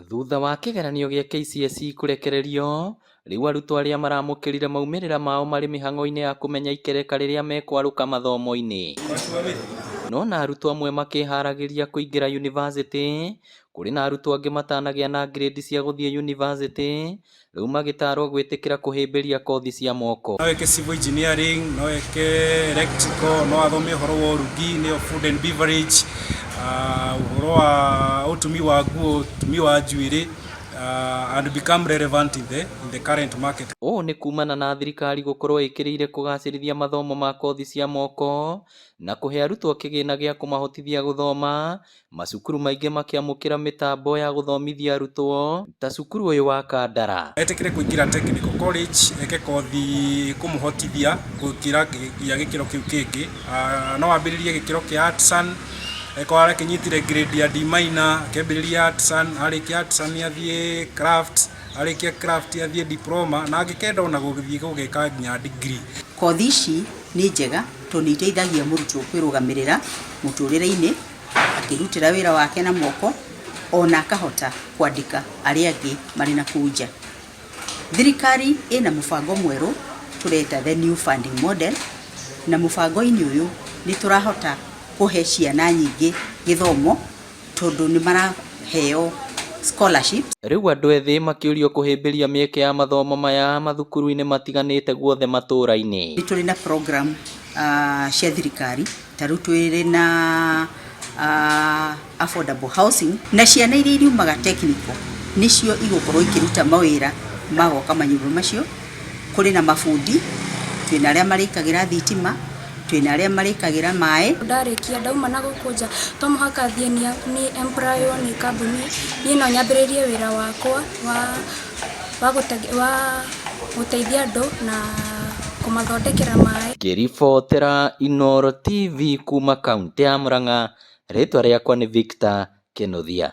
Thutha wa kĩgeranio gĩa KCSE kũrekererio, rĩu arutwo arĩa maramũkĩrire maumĩrĩra mao marĩ mĩhang'o-inĩ ya kũmenya ikereka rĩrĩa mekwarũka mathomo-inĩ. No na arutwo amwe makĩharagĩria kũingĩra yunivasĩtĩ, kũrĩ na arutwo angĩ matanagĩa na grade cia gũthiĩ yunivasĩtĩ, rĩu magĩtarwo gwĩtĩkĩra kũhĩmbĩria kothi cia moko. No eke civil engineering, no eke electrical, no athome ũhoro wa ũrugi nĩyo food and beverage, ũhoro wa ũtumi wa nguo, ũtumi wa njuĩrĩ and become relevant in the current market. Ũũ nĩ kumana na thirikari gũkorwo ĩkĩrĩire kũgacĩrithia mathomo ma kothi cia moko na kũhe arutwo kĩgĩna gĩa kũmahotithia gũthoma, macukuru maingĩ makĩamũkĩra mĩtambo ya gũthomithia arutwo ta cukuru ũyũ wa Kandara. Etĩkĩre kũingĩra technical college, eke kothi kũmũhotithia gũkĩra nginya gĩkĩro kĩu kĩngĩ. No ambĩrĩrie gĩkĩro kĩa artisan, akorwo arakĩnyitire grade ya D minor, akĩambĩrĩria artisan, arĩkia artisan athiĩ craft, arĩkia craft athiĩ diploma, na angĩkenda ona gũthiĩ gũgĩka nginya degree. Kothi ici nĩ njega tondũ nĩ iteithagia mũrutwo kwĩrũgamĩrĩra mũtũrĩre-inĩ, akĩrutĩra wĩra wake na moko, ona akahota kwandĩka arĩa angĩ marĩ na kũu nja. Thirikari ĩna mũbango mwerũ tũreta the new funding model, na mũbango-inĩ ũyũ nĩ tũrahota kũhe ciana nyingĩ gĩthomo tondũ nĩ maraheo scholarship. Rĩu andũ ethĩ makĩũrio kũhĩmbĩria mĩeke ya mathomo maya mathukuru-inĩ matiganĩte guothe matũra-inĩ. Nĩ tũrĩ na program cia thirikari, ta rĩu twĩrĩ na affordable housing, na ciana iria iriumaga technical nĩcio igũkorwo ikĩruta mawĩra ma gwaka manyũmba macio. Kũrĩ na mabundi, twĩna arĩa marĩkagĩra thitima, twĩna arĩa marĩkagĩra maĩ. Ndarĩkia ndauma na gũkũ nja, to mũhaka thiĩ nĩ employwo nĩ kambuni, niĩ no nyambĩrĩrie wĩra wakwa wa gũteithia andũ na kũmathondekera maĩ. Ngĩribotera Inooro TV kuma kaũntĩ ya Murang'a, rĩtwa rĩakwa nĩ Victor Kĩnuthia.